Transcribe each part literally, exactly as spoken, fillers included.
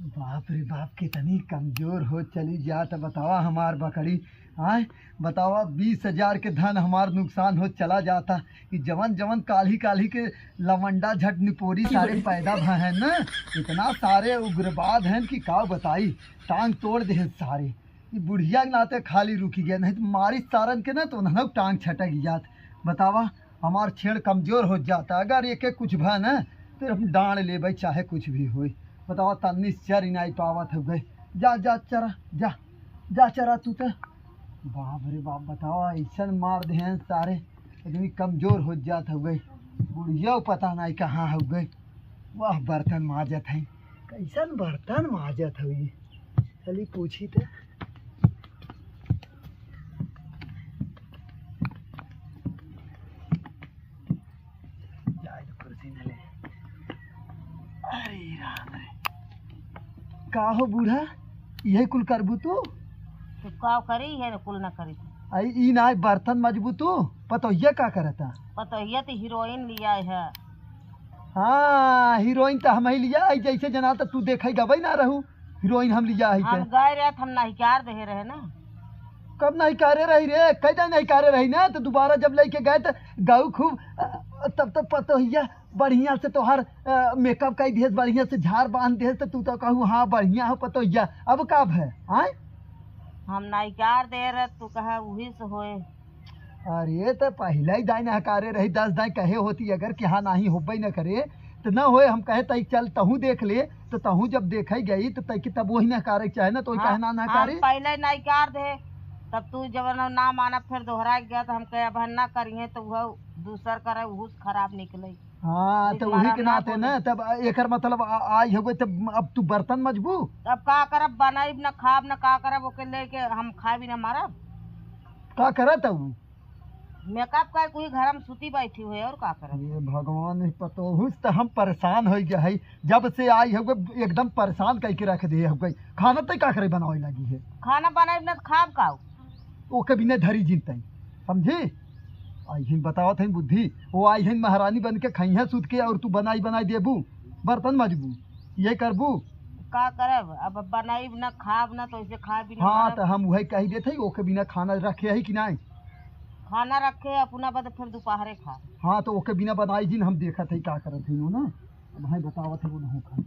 बाप रे बाप, कितनी कमजोर हो चली जात, बतावा हमार बकरी। आय, बतावा, बीस हजार के धन हमार नुकसान हो चला जाता। कि जवन जवन काल्ही काल्ही के लवंडा झट निपोरी सारे पैदा भए हैं न, इतना सारे उग्रवाद हैं कि का बताई, टांग तोड़ दे हैं सारे। ई बुढ़िया के नाते खाली रुकी गया, नहीं तो मारी सारन के ना तो उन्हनौ टांग छटक जात। बतावा, हमार छेड़ कमजोर हो जाता, अगर एके कुछ भा ना तो हम डांड लेबै चाहे कुछ भी होई। बतावा, तन्नी चर ही नहीं पावत हो गए। जा, जा चरा, जा, जा चरा तू तो। बाप रे बाप, बतावा, ऐसन मार दे हैं सारे, आदमी कमजोर हो जात हो गए। बुढ़िया पता नहीं कहाँ हो गए। वाह, बर्तन माजत हैं, कैसन बर्तन माजत हो ये। चली पूछी तो। जाए तो कुर्सी न ले। अरे राम रे। का हो बूढ़ा, यही कुल करबू तू? तू का करी है, कुल ना करी। आई, ई ना बर्तन मजबू तू? पतोहिया का करता? पतोहिया तो हीरोइन लिया है। हाँ, हीरोइन तो हम ही लिया है, जैसे जना तो तू देखे गबई ना रहू। हीरोइन हम लिया है हम के। गए रहे, हम नहिकार दे रहे ना। कब नहिकारे रही रे? कैसे नहिकारे रही ना? तो दोबारा जब लेके गए तो गऊ खूब, अ, तब तो पतोहिया बढ़िया से तोहार, अ, मेकअप कई दिहस, बढ़िया से झार बांध दिहस, तो तू तो कहू, "हाँ, बढ़िया हो पतोहिया।" अब का भय? आय? हम नहिकार दे रहे, तू कहे उही से होए। अरे, तो पहले ही दाई नहिकारे रही, दस दाई कहे होती अगर कि हाँ, नहीं होबे न करे, तो न होए, हम कहे, "तई चल, तहूँ देख ले।" तो तहूँ जब देखे गई, तो तई की तब वही नहिकारे के चाहे ना, तो वही हाँ, कहे ना नहिकारे। हम पहले नहिकार दे, तब तू जब ना, ना मानब, फिर दोहरा गया, तो हम कहे, "अब हम ना करिए," तो वह दूसर करे, उहुस खराब निकले। हाँ, तो वही के नाते ना, तब एकर मतलब आ-, आई होगे, तब अब तू बर्तन मजबू? तब का करब, बनाइब ना, खाब ना, का करब, ओके लेके हम खाए भी ना मारब। का करत हऊ? मेकअप कर कोई घर में सूती बैठी हुई, और का करब? ये भगवान, पतोहू से तो हम परेशान हो गया है, जब से आई होगे एकदम परेशान करके रख दे होगे। खाना तो का करे बनावे लगी है? खाना बनाइब ना तो खाब का? ओके बिना धरी जिनतई, समझी? आई हिन बतावत हईन बुद्धि, वो आई हिन महारानी बन के खइहें सूत के, और तू बनाई बनाई देबू, बर्तन मजबू, ये करबू। का करब, अब बनाइब ना, खाब ना, तो ऐसे खाए बिना हाँ, मरब। तो हम वही कही देत हई, ओके बिना खाना रखे है कि नहीं? खाना रखे अपना बद, फिर दोपहरे खा। हाँ, तो ओके बिना बनाई जिन, हम देखत हई का करत हई वो ना, अब भाई बतावत है वो नहीं खा।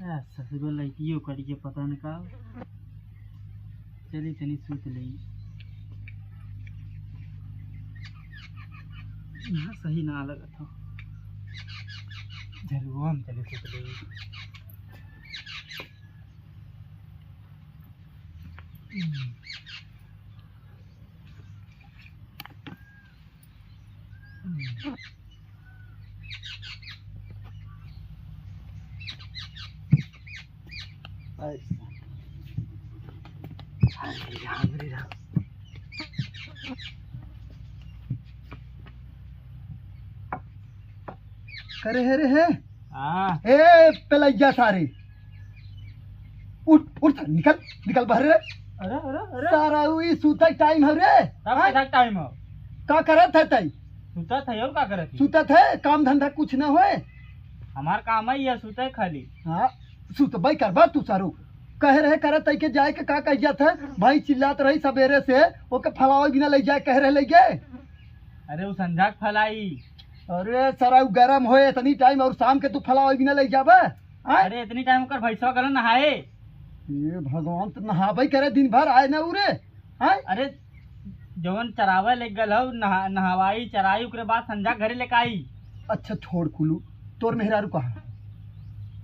आ, ससुरो लइकियो करिए पता न का। चली तनी सूत लई। यहाँ सही ना लगत हो। झरुआ में चली सूत लई। करे है रे है। हाँ। ए, पेलैया सारे। उठ, उठ, निकल, निकल बाहर रे। अरे, अरे, अरे। सारा उ ई सूते टाइम है रे। तब हाँ? कैसा टाइम हो? का करत है तई? सुतत है, और का करत है? सुतत है, काम धंधा कुछ ना होए। हमार काम है ये सुते खाली। हाँ, सुतबई करबा तू सारू। कहे रहे करत है के जाए के का कह जात है? भाई चिल्लात रही सबेरे से, ओके फलावे बिना ले जाए कह रहे ले गए। अरे वो संझा के फलाई। अरे सारा उ गरम होए इतनी टाइम और शाम के तू फलावे बिना ले जाबे? आय? अरे इतनी टाइम ओकर भैंसवा गलन नहाए। ये भगवान, तो नहाबे करे दिन भर, आए ना उरे। हैं? अरे, जवन चरावे ले गल हौ, नहा-, नहवाई, चराई, ओकरे बाद संझा घरे लेके आई। अच्छा, छोड़ कुलू, तोर मेहरारू कहाँ?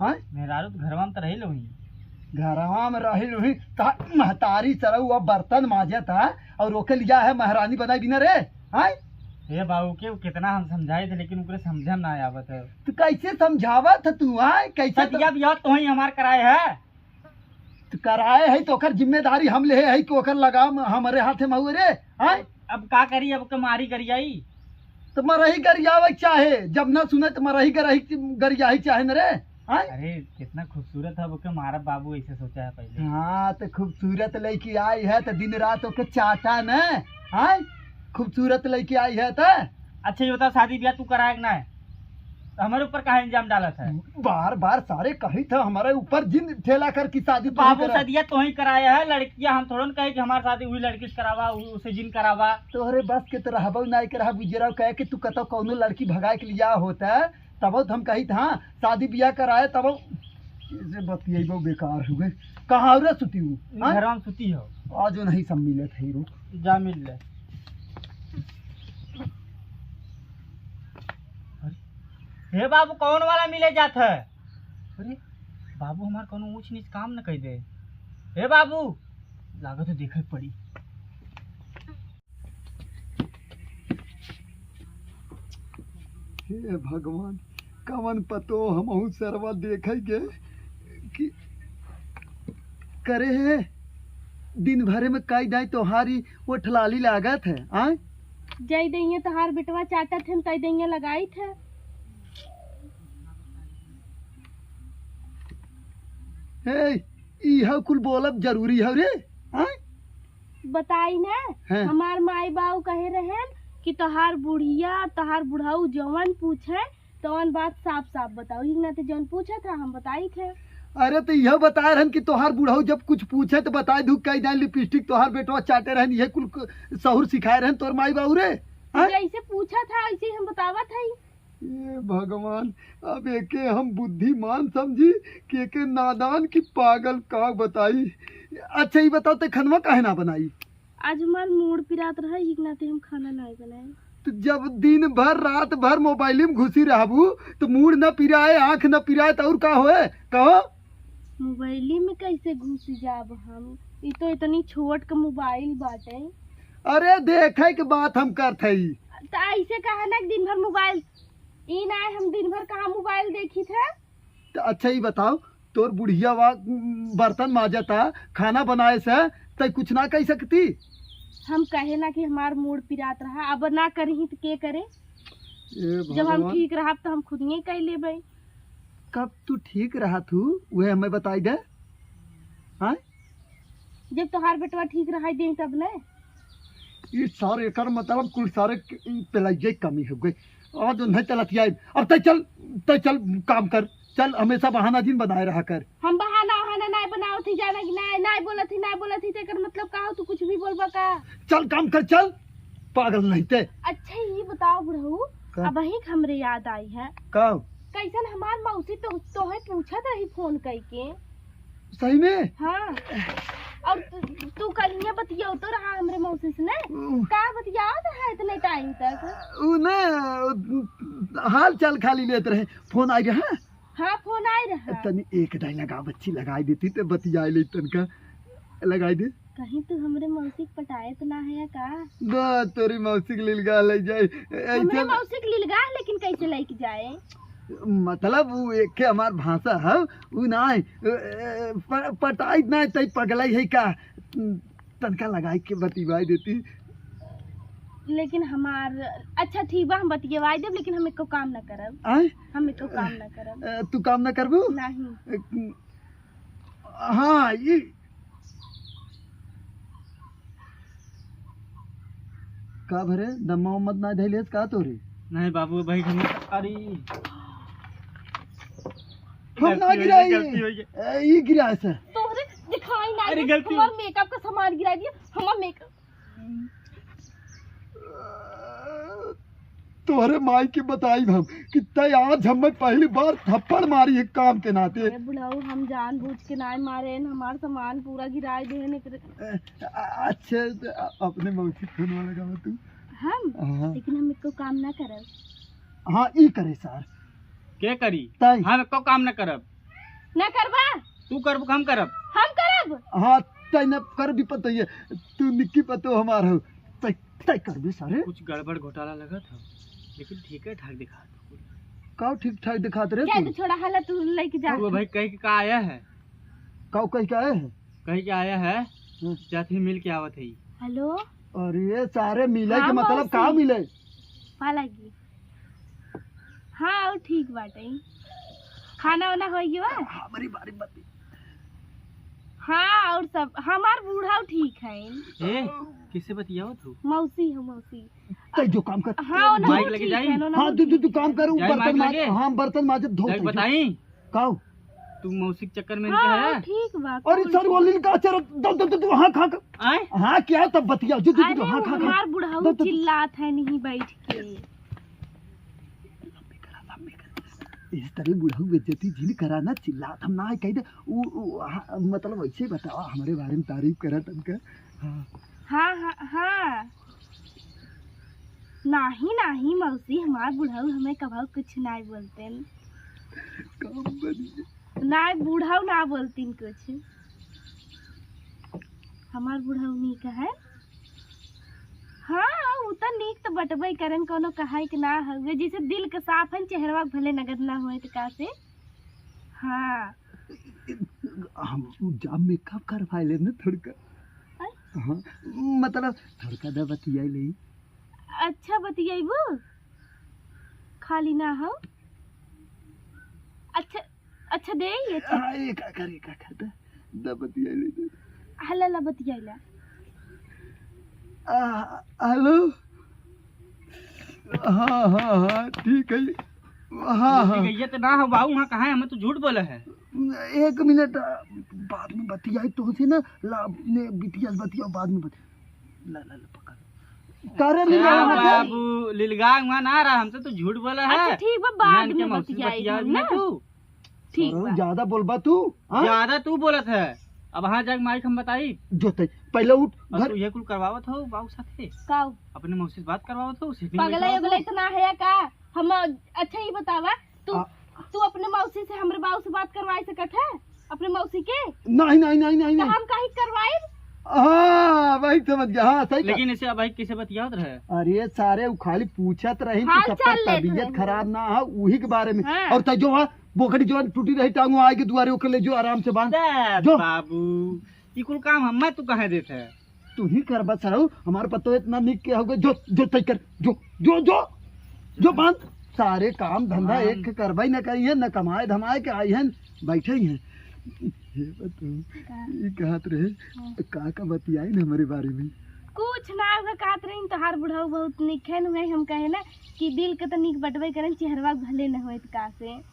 हैं? मेहरारू तो घरवा में तो रही लोही। घरवा में रही लोही, ता महतारी सरऊ अब बर्तन माजत है और ओके लिया है महारानी बनाई बिना रे, हैं? हे बाबू के कितना हम समझाए थे, लेकिन ओकरे समझे में ना आवत है। तो कैसे समझावत है तू, हैं? कैसे तो तो बिया, बिया तो ही हमार कराए है। तो कराए है तो ओकर जिम्मेदारी हम लेहे है कि ओकर लगाम हमरे हाथे में हुए रे, आय? अब का करी, अब के मारी गरियाई? तो मरही गरियावे के चाहे, जब ना सुने तो मरही गरही, गरियाही चाहे न रे, आय? अरे कितना खूबसूरत है, ओके मारब बाबू, ऐसे सोचा है पहले। हाँ, तो खूबसूरत लड़की आई है तो दिन रात ओके चाटा न, आय? खूबसूरत लड़की आई है तो अच्छा, ये बताओ, शादी ब्याह तू कराए कि ना? तो हमारे ऊपर काहे इल्जाम डालत है? बार बार सारे कही था हमारे ऊपर जिन ठेला कर की शादी तू ही बाबू करा। शादिया तो ही कराया है, लड़कियां हम थोड़न कहे कि हमार शादी हुई लड़की से करावा, उ-, उसे जिन करावा। तोहरे बस के तो रहबो नाई के रहब, उजराव कहे कि तू कतो कौनो लड़की भगाए के लिया होता, तब तो हम कही था, हाँ, शादी ब्याह कराए, तब इसे बतियाइबो बेकार हुए। कहाँ रे सुती हूँ? हाँ? घर में सुती हो। आज नहीं सब मिले थे रो। जा मिल ले। अरे, हे बाबू, कौन वाला मिले जात है? अरे, बाबू हमार कौनो ऊंच नीच काम न कह दे। हे बाबू, लागत है देखे पड़ी। हे भगवान, कवन पतो हमहू सरवा देखे के कि करे है, दिन भरे में काई दाई तोहारी ओठलाली लागत है, आय? जय दइये तोहार बेटवा चाटत है, तय दइये लगाई थे। हे, ई हव कुल बोलब जरूरी हव रे, आय? बताई ना, हाँ। हमार माई बाऊ कहे रहेन कि तोहार बुढ़िया, तोहार बुढ़ऊ जवन पूछे, तवन बात साफ साफ बताओ। ई ना तो जवन पूछा था, हम बताई थे। अरे तो यह बता रहन कि तोहार बुढ़ऊ जब कुछ पूछे तो बताई दू, कई दान लिपस्टिक तोहार बेटवा चाटे रहन, यह कुल क-, सहूर सिखाए रहन तोर माई बाऊ रे। हाँ? जैसे पूछा था, वैसे ही हम बतावत हई। ये भगवान, अब एके हम बुद्धिमान समझी कि एके नादान की पागल का बताई। अच्छा, ये बताओ, ते खनवा काहे ना बनाई? आज हमार मूड पिरात रहा, एक नाते हम खाना नाई बनाए। तो जब दिन भर, रात भर मोबाइल में घुसी रहबू, तो मूड न पिराए, आँख न पिराए, तो और का होए? कहो। मोबाइल में कैसे घुस जाब हम? ई तो इतनी छोट का मोबाइल बाटे। अरे, देखे के बात हम करत हई। तो ऐसे कहा ना कि दिन भर मोबाइल, ई ना हम दिन भर कहाँ मोबाइल देखी थे? तो अच्छा, ई बताओ, तोर बुढ़िया वा, उम, बर्तन माजता, खाना बनाए से, तै कुछ ना कह सकती? हम कहे ना कि हमार मूड पिरात रहा, अब ना करही त के करे? ए जब हम भगवान। ठीक रहब त हम खुद ही कह लेबै। कब तू ठीक रहा थू, वह हमें बताई दे। हाँ? जब तोहार बेटवा ठीक रहा दे तब न। ई सारे एकर मतलब कुल सारे क-, ई पेलाइये कमी हो गई। आज नहीं चलत आई। अब तै चल, तै चल काम कर। चल, हमेशा बहाना जिन बनाए रहा कर। हम बहाना वहाना नाय बनावत ही, जाना कि नाय, नाय बोलत ही, नाय बोलत ही, तेकर मतलब का हो, तू कुछ भी बोलबा का? चल काम कर, चल, पागल नहीं ते। अच्छा, ये बताओ बुढ़ऊ, का? अब ही हमरे याद आई है। का? कैसन हमार मौसी तो, तोहे पूछत रही फोन कइके। सही में? हाँ। और तू, तू कलिया बतियावतो रहा हमरे मौसी से, ने? उ- का बतियावत रहा इतने टाइम तक? उ ना, उ हाल चाल खाली लेत रहे। फोन आई रहा? हाँ, फोन आई रहा। तनी एक डाई लगा, बच्ची लगाई देती तो बतियाए ले तनका। लगाई दे। कहीं तू हमरे मौसी के पटाए तो ना है या का? ना, तोरी मौसी के लिलगा ले जाए। ए, हमरे चल। मौसी के लिलगा लेकिन कैसे लेके जाए? मतलब उ एक के हमार भाषा है, उ ना है। ए, ए, प-, पटाई ना तई पगलाई है का? तनका लगाई के बतियाई देती। लेकिन हमार, अच्छा ठीक बा, हम बतियाई देब, लेकिन हम एको काम ना करब। आय? हम एको काम ना करब। ए, तू काम ना करबू? नहीं। ए, हाँ, ई का भरे, दम्मा उम्मत ना धइले का तोरे? नहीं बाबू, भाई हम, अरे। हम ना गलती हो गई, गिराई। गलती हो गई। ए, ई गिराए से। तोहरे दिखाई ना अरे, दे, गलती हमार हो मेकअप का सामान गिरा दिया, हमार मेकअप। तोहरे माई के बताई हम कि तै आज हमें पहली बार थप्पड़ मारी एक काम के नाते। अरे बुढ़ऊ, हम जानबूझ के नाय मारे, हमार सामान पूरा गिराए देहन एकरे। अ, अ, अच्छा, तो अ-, अपने मौसी के फोनवा लगावा तू। हम? हाँ। लेकिन हम एको काम ना करब। हाँ, ई करे सार। के करी? तै। हम एको काम ना करब। ना करबा? तू करबू कि हम करब? हम करब। हाँ, तै न कर भी पतो ये, तू निक्की पतो हमार हो, तै, तै कर भी सारे। कुछ गड़बड़ घोटाला लगत हो, लेकिन ठीक है ठाक दिखात हो। का ठीक ठाक दिखात रे क्या तू? तू छोड़ा, हाला तू लेके जा। वो भाई कह के का आया है? का कह के आया है? कह के आया है, हाँ। जात ही मिल के आवत है। हेलो। अरे सारे मिले हाँ, के मतलब का मौसी। मिले? पाला की। हाँ, और ठीक बाटे। खाना वाना हो गया? हमारी बारी मत। हाँ, और सब हमार बूढ़ा ठीक है। ए, किससे बतियावत हो? मौसी है, मौसी। तै जो काम कर। हाँ, माइक लगे जाई। हाँ, तू, तू, तू काम कर, ऊ जाई, बर्तन माइक माज, लगे। हाँ, बर्तन माजत धो जाई, तै जो। बताई। काऊ? तू मौसी के चक्कर में हाँ, इनके है? ठीक बा, अरे कोई सर, वो लील का अचार, दो, दो, दो, दो, हाँ, खा, खा। आए? हाँ, क्या तब बतिया, जो, जो, जो, अरे, हाँ, खा, खा। हमार बुढ़ऊ दो, दो, दो। चिल्लात है नहीं बैठ के। इस तरह बुढ़ऊ बेइज्जती जिन करा ना, चिल्लात हम ना है, कह दे, उ, उ, हाँ, मतलब, वैसे बतावा, हमारे बारे में तारीफ करा तनका। हाँ। हाँ, हाँ, हाँ। नाही, नाही, मौसी, हमार बुढ़ऊ हमें कभऊ कुछ नाही बोलतेन। काम बन गया। नाही, बुढ़ऊ ना बोलतीन कुछ। हमार बुढ़ऊ नीक है। हाँ, उ त नीक त बटबे करन, कौनो कहाई के ना हउवे, जैसे दिल के साफ हन, चेहरवा के भले नगद ना होए त का से। हाँ। हम उ जाम में कब करवाए ले न थोड़का? आय? हाँ, मतलब थोड़का द बतियाई ले। अच्छा बतियाइबू? खाली ना हो। अच्छा, अच्छा दे, ये अच्छा। हाँ, एक आखिर, एक आखिर द, द बतियाई ले दे। हला ला बतियाई ला। आ, हेलो। हाँ, हाँ, हाँ, ठीक है। हाँ, हाँ। ये तो ना हो बाबू, वहाँ कहाँ है? हमें तो झूठ बोला है। एक मिनट, आ, बाद में बतियाई तुमसे ना, ला, अपने बिटिया से बतियाओ, बाद में बतिया। ला, ला, ला, पकड़। करे अच्छा, लिलगांव वहाँ से? बाबू, लिलगांव वहाँ ना रहा, हमसे तो झूठ बोला है। अच्छा, ठीक बा, बाद में बतियाई हम ना। तू ठीक अरे, बा। ज्यादा बोलबा तू, हाँ? ज्यादा तू बोलत है। अब हाँ जाके माइक हम बताई। जो तै, पहले उठ, और घर तू ये कुल करवावत हो बाबू साथे? काऊ? अपने मौसी से बात करवावत हो, setting पगला बैठवावत हो? उगला इतना है का? हम, अच्छा ये बतावा, तू, आ तू अपने मौसी से हमरे बाबू से बात करवाए सकत है? अपने मौसी के? नहीं, नहीं, नहीं, नहीं, तो नहीं। हम काहे करवाई? हाँ, भाई समझ गया, हाँ, सही कहा। लेकिन इसे अब भाई किसे बतियावत रहे? अरे सारे उ खाली पूछत रही कि हाल सबका चाल लेत तबीयत रहे। खराब ना हो, उही के बारे में। हाँ। और तै जो है, बोकड़ी जवन टूटी रही टांगो, आए के दुआरे ओके ले जो आराम से बांध। दे जो। बाबू, ई कुल काम हम्मे तू कहे देत है? तू ही करबा सरऊ, हमार पतो इतना निक के होगे, जो, जो तय कर, जो, जो, जो, जो बांध। सारे काम धंधा हाँ। एक करबा ही न करी है, न कमाए धमाए के आई हैं, बैठे ही हैं। हे बतू, का? ई कहत रहे, हाँ। का का बतियाई न हमरे बारे में? कुछ ना, ओका कहत रही, तोहार बुढ़ऊ बहुत निक है, नुहे हम कहे ना कि दिल के तो निक बटबे करन, चेहरवा भले न होए त का से।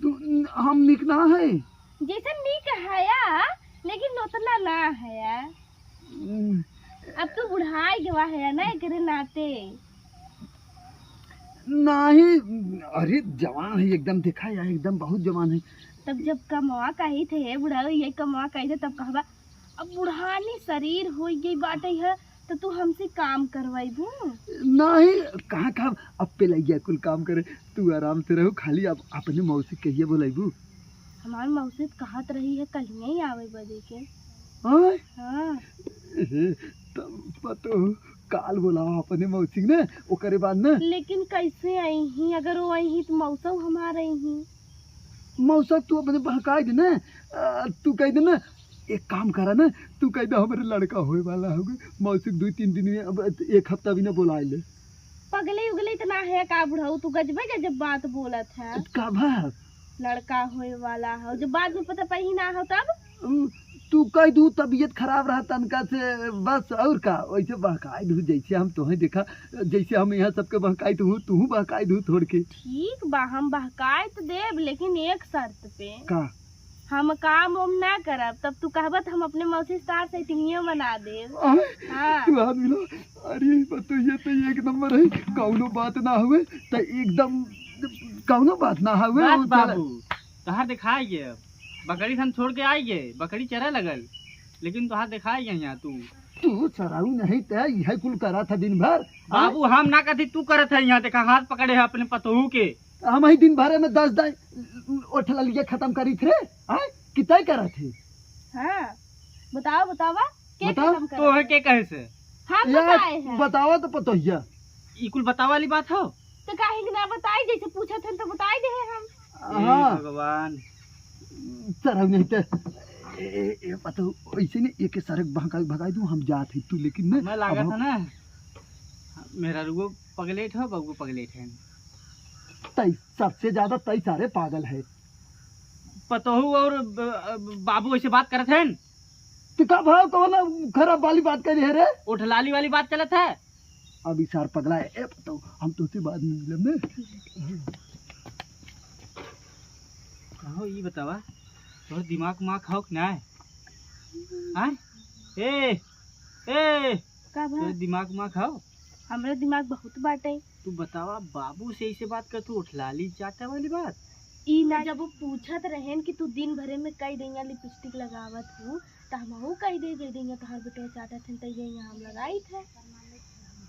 तू, हम निक ना है? जैसे निक हया, लेकिन उतना ना हया। हम्म। अब तू बुढ़ाई गवा हया ना, एकरे नाते। नहीं, अरे जवान है एकदम, देखा यार, एकदम बहुत जवान है। तब जब कमवा कही थे, "हे बुढ़ऊ, ये कमवा कही थे," तब कहबा, अब बुढ़ानी शरीर होइ गई बाटे है, तो तू हमसे काम करवाइबू? नहीं, कहाँ काम, अब पे लग गया कुल काम करे। तू आराम से रहो, खाली अब अपने मौसी कहिए बोलाइबू? हमार मौसी त कहत रही है कल ही आवे बजे के। हाँ? हाँ। ए, तब पतो काल बोलाओ अपने मौसी ने, ओकरे बाद न। लेकिन कैसे आई ही? अगर वो आई ही तो मौसौ हमार आई ही। मौसा तू अपने बहकाई दे ना, आ, तू कह दे ना, एक काम करा ना, तू कह दे हमरे लड़का होए वाला होगे, मौसी के दो तीन दिन में, अब एक हफ्ता भी ना बोलाए ले। पगले उगले इतना है का बुढ़ऊ, तू गजबे गजब बात बोलत है। का भा? लड़का होए वाला हो, जब बाद में पता पही ना हो तब? उम, तू कह दू तबीयत खराब रहा तनका से, बस और का, वैसे बहकाए दू जैसे हम तोहे देखा, जैसे हम यहाँ सबके बहकाई दू, तू बहकाई दू थोड़ के। ठीक बा, हम बहकाए तो देब, लेकिन एक शर्त पे। का? हम काम उम ना करब, तब तू कहबा त हम अपने मौसी से तार सेटिंगियो बना देब। आय, हाँ। तू हाथ मिला। अरे, बतैया तो एक नंबर है, कौनो बात ना हुए, तो एकदम कौनो बात ना हुए, बात वो चला। बाबू, तोहार दिखाई गए, बकरी हम छोड़ के आई गए, बकरी चरे लगल, लेकिन तोहार दिखाई गए यहाँ तू। तू सराऊ नहीं ते, यही कुल करा था दिन भर। बाबू, हम ना कथी, तू करत है यहाँ, देखा हाथ पकड़े है अपने पतोहू के। हम ही दिन भर में दस दाई ओठ ललिया खत्म करी थे, आय? कितना करत है? हाँ, बताओ, बतावा, के बताओ। खत्म करत तोहे है? के कहे से? हम यार, बताए हैं। बतावा तो पतोहिया। ई कुल बतावा वाली बात हो? तो काहे के ना बताई, जैसे पूछत हैं तो बताई दे हम। हाँ। हे भगवान। सरऊ नहीं ते, ए, ए, ए, पतोहू, ऐसे नहीं, एक सरक भगाई, भगाई दूँ, हम जात है, तू लेकिन ना, हमें लागत अब है ना, मेहरारुओ पगलेट हो, बउओ पगलेट है। तई, सबसे ज्यादा तई सारे पागल है। पतोहू और ब-, ब-, बाबू ऐसे बात करत हैं। तो का भाव, कौन खराब वाली बात करी है रे? ओठलाली वाली बात चलत है। अब ई सार पगला है। ए पतोहू, हम तोसे बाद में मिलब ने। कहो, ई बतावा, तोर दिमाग उमाग हौ कि नाय? आय? ए, ए, का भा? तोर दिमाग उमाग हौ? हमरा दिमाग बहुत बाटे। तू बतावा, बाबू से ऐसे बात कर, तू ओठलाली चाटे वाली बात? ई ना, जब वो पूछत रहेन कि तू दिन भरे में कई दइया लिपस्टिक लगावत हूँ, त हमहू कई दे, दे दइया तोहार बेटवा चाटत हन, त ये यहाँ हम लगाई थे।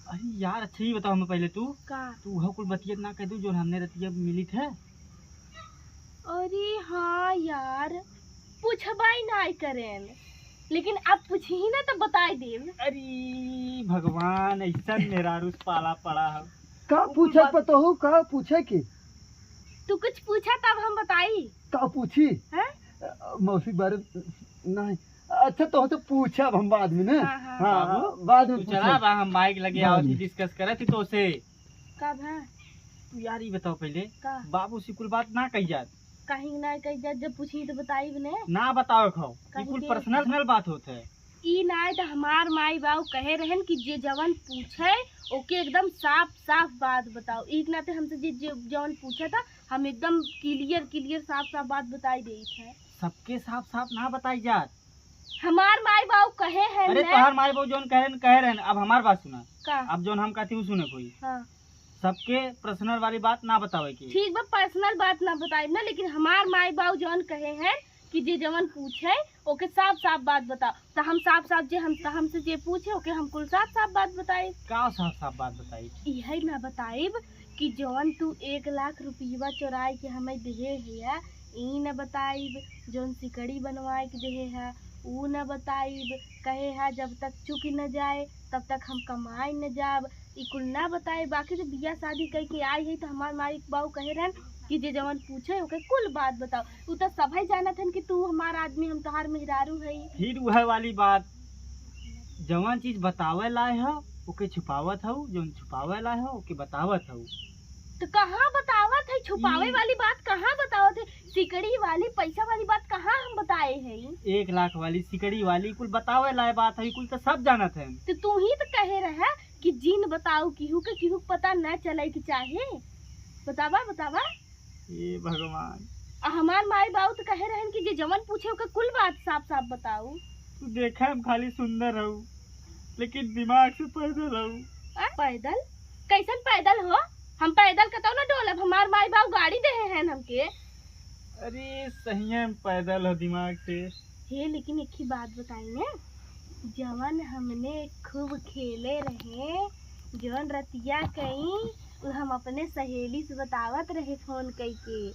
अरे यार, अच्छा ये बताओ हमें पहले तू, का? तू वह कुल बतियत ना कह दू जो हमने रतिया मिली थे। अरे हाँ यार, पूछबाई नाय करेन, लेकिन अब पूछी ही ना तो बताई देब। अरे भगवान, ऐसा मेहरारू से पाला पड़ा है। का वो कुल पूछे बात पतोहू, का पूछे के? तू कुछ पूछा तब हम बताई। का पूछी? हैं? अ, मौसी के बारे में नहीं। अच्छा, तो, तो पूछब हम बाद में ना। हाँ, हाँ। हाँ, बाबू, बाद में तू चला पूछब। बा, हम माइक लगे बाद आवत ही में। डिस्कस करत ही तो से। का भा? तू यार, ई बताओ पहले, का? बाबू से कुल बात ना कही जात। काहे ना कही जात? जब पूछी तो बताई ने। ना बतावे खाओ, ई काहे कुल के? पर्सनल बात होत है। ई नाय त हमार माई बाऊ कहे रहन कि जे जवन पूछे, ओके एकदम साफ साफ बात बताओ। ई नाते हमसे जे, जे जवन पूछे था, हम एकदम क्लियर क्लियर साफ साफ बात बताई देत है। सबके साफ साफ ना बताई जात। हमार माई बाऊ कहे हैं अरे ना। तोहार माई बाऊ जौन कहे रहन, कहे रहन, अब हमार बात सुना। का? अब जौन हम कहती हूँ सुने कोई। हाँ। सबके पर्सनल वाली बात ना बतावे के। ठीक बा, पर्सनल बात ना बताई ना, लेकिन हमार माई बाऊ जौन कहे हैं कि जे जवन पूछे ओके साफ साफ बात बताओ। त हम साफ साफ जे हम, त हमसे जे पूछे ओके हम कुल साफ साफ बात बताई। का साफ साफ बात बताई? इहे ना बताइब कि जौन तू एक लाख रुपया चोराई के हमें देहे है, ई न बताइब, जौन सिकड़ी बनवाए के देहे है ऊ न बताइब, कहे है जब तक चुक न जाए तब तक हम कमाए न जाब, ई कुल ना बताइब। बाकी जब बियाह शादी कई के आई है तो हमार माई बाऊ कहे रहन कि जे जवन पूछे ओके कुल बात बताओ। ऊ तो सभे जानत हन कि तू हमार आदमी, हम तोहार मेहरारू हई। फिर वह वाली बात, जवन चीज बतावे लाए हो ओके छुपावत हऊ, जौन छुपावे लाए हो ओके बतावत हऊ। तो कहाँ बतावत है? छुपावे ई वाली बात कहाँ बतावत है? सिकड़ी वाली, पैसा वाली बात कहाँ हम बताए हैं? एक लाख वाली, सिकड़ी वाली, कुल बतावे लाए बात है, कुल तो सब जानत हैं। तो तू ही तो कहे रहे कि जिन बताऊ केहू के, केहू के पता न चले के चाहे। बतावा, बतावा। ए भगवान। आ हमार माई बाऊ तो कहे रहन कि जे जवन पूछे ओके कुल बात साफ साफ बताऊ। तू देखे हम खाली सुंदर हऊ, लेकिन दिमाग से पैदल हऊ। आ, पैदल? कैसन पैदल हो? हम पैदल कतौ न डोलब, हमार माई बाऊ गाड़ी देहे हैं हमके। अरे सहिए में पैदल हो दिमाग से। हे, लेकिन एक ही बात बताई ने, जवन हमने खूब खेले रहे, जवन रतिया कई, उ हम अपने सहेली से बतावत रहे फोन कई के।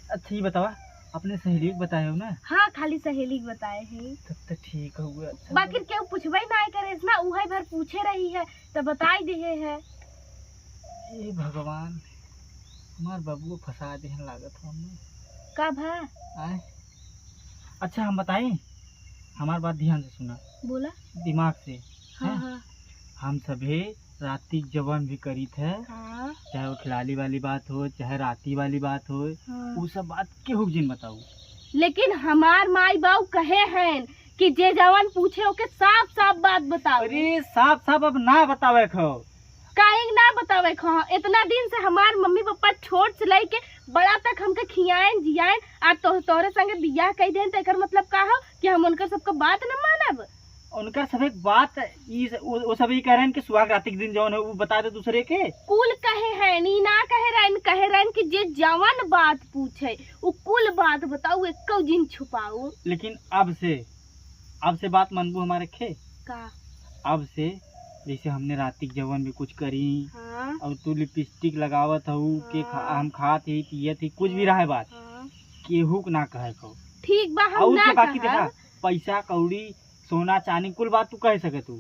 अच्छा, ये बतावा, अपने सहेली के बताए हो ना? हाँ, खाली सहेली के बताए हैं। तब तो ठीक हो गया। अच्छा, बाकी केहू पूछबे ना करे ना, उहे भर पूछे रही है, तो बताई देहे है। ए भगवान, हमार बबुआ फंसा देहन लागत हो हमने। का भा? आए? अच्छा, हम बताई, हमार बात ध्यान से सुना। बोला। दिमाग से, हाँ, हैं? हाँ। हम सभे राती जवन भी करीत है, हाँ। चाहे उठलाली वाली बात हो, चाहे राती वाली बात हो, हाँ। उ सब बात केहू के जिन बताऊ। लेकिन हमार माई बाऊ कहे हैं कि जे जवन पूछे ओके साफ साफ बात बताऊ। अरे साफ साफ अब ना बतावे खो। काहे ना बतावे खो? इतना दिन से हमार मम्मी पापा छोट से लेके बड़ा तक हमके खियाएन जियाएन, आ तो तोहरे संगे बियाह कई देन, तो एकर मतलब का हो कि हम उनकर सबके बात न मानब? उनकर सब एक बात, ई स-, उ, उ सब ई कह रहे हैं कि सुहाग रात के दिन जौन है, वो बता दे दूसरे के। कुल कहे हैं, नी ना कहे रहन, कहे रहन कि जे जवन बात पूछे, उ कुल बात बताऊ, एको जिन छुपाऊ। लेकिन अब से, अब से बात मनबू हमारे खे? का? अब से जैसे हमने राती के जवन भी कुछ करी, हाँ। और तू लिपस्टिक लगावत हऊ, के खा-, हाँ। हम खात ही, पियत ही, कुछ भी रहे बात, हाँ। केहू के ना कहे को। ठीक बा, हम और ना के बाकी देखा, कहब। पैसा कौड़ी, सोना चांदी, कुल बात तू कह सके तू,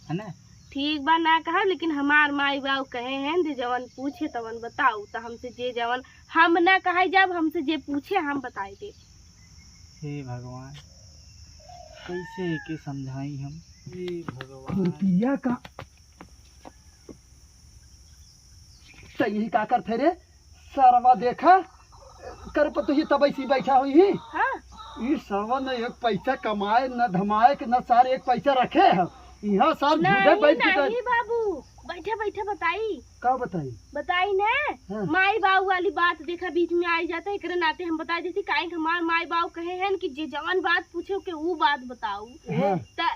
है ना? ठीक बा, ना कहब, लेकिन हमार माई बाऊ कहे हैं जे जवन पूछे तवन बताऊ, तो हमसे जे जवन हम ना कहे जाब, हमसे जे पूछे हम बताई दे। हे भगवान, कैसे एके समझाई हम? हे भगवान। खुरपिया का तो यही का करते रे सरवा, देखा कर पतोहिया तब ऐसी बैठा हुई ही। हाँ। ई सावन न एक पैसा कमाए, न धमाए के, न सार एक पैसा रखे है। यहाँ सार झूठे नहीं, बैठ के नहीं बाबू, बैठे बैठे बताई। का बताई? बताई ने। हाँ। माई बाऊ वाली बात देखा बीच में आई जाता, एकरे नाते हम बता देती, काहे कि हमार माई बाऊ कहे हैं कि जे जवन बात पूछे के ऊ बात बताऊ। हाँ। त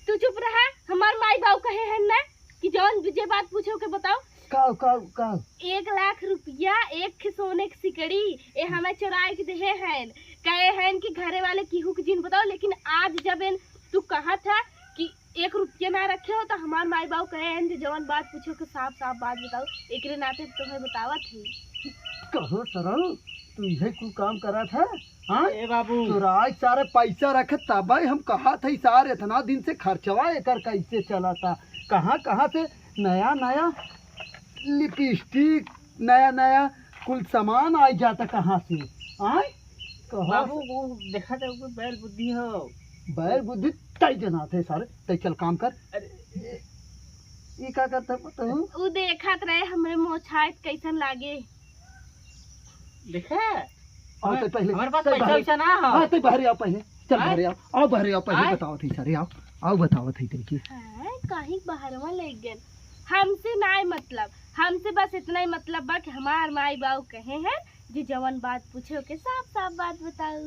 तू चुप रहा, हमार माई बाऊ कहे हैं ना कि जवन जे बात पूछे के बताऊ। का, का, का? एक लाख रुपया, एक सोने की सिकड़ी, ए हमें चोराए के देहे हैं, कहे हैं कि घरे वाले केहू के जिन बताओ, लेकिन आज जब एन तू कहा था कि एक रुपया ना रखे हो, तो हमार माई बाऊ कहे हैं जे जवन बात पूछो के साफ साफ बात बताओ, एकरे नाते तुम्हें बतावत है। कहो सरऊ, तू इहे कुल काम करा था, हाँ? ए बाबू। चोराए सारे पैसा रखे, तबे हम कहा था सार इतना दिन से खर्चवा एकर कैसे चला था, कहाँ कहाँ से नया नया लिपस्टिक, नया नया कुल सामान आई जाता कहाँ से? आय? कहो। बाबू, वो देखा था, वो बैल बुद्धि हो। बैल बुद्धि तई जनात है सारे, तई चल काम कर। अरे। ई का करता पता हूँ? उ देखत रहे हमरे मोछाइत कैसन लागे। देखा? आओ, तई पहले, हमारे पास तई पैसा बाहर, वैसा ना हो। हाँ, तई बाहर आओ पहले। चल, आय? बाहर आओ। आओ, बाहर आओ, पहले आय? बताओ थी सारे, आओ। आओ, बताओ थी तई की। हाँ, कहीं बाहरवा ले गए। हमसे नाय मतलब, हमसे बस इतना ही मतलब बा कि हमार माई बाऊ कहे हैं जे जवन बात पूछे ओके साफ साफ बात बताऊ।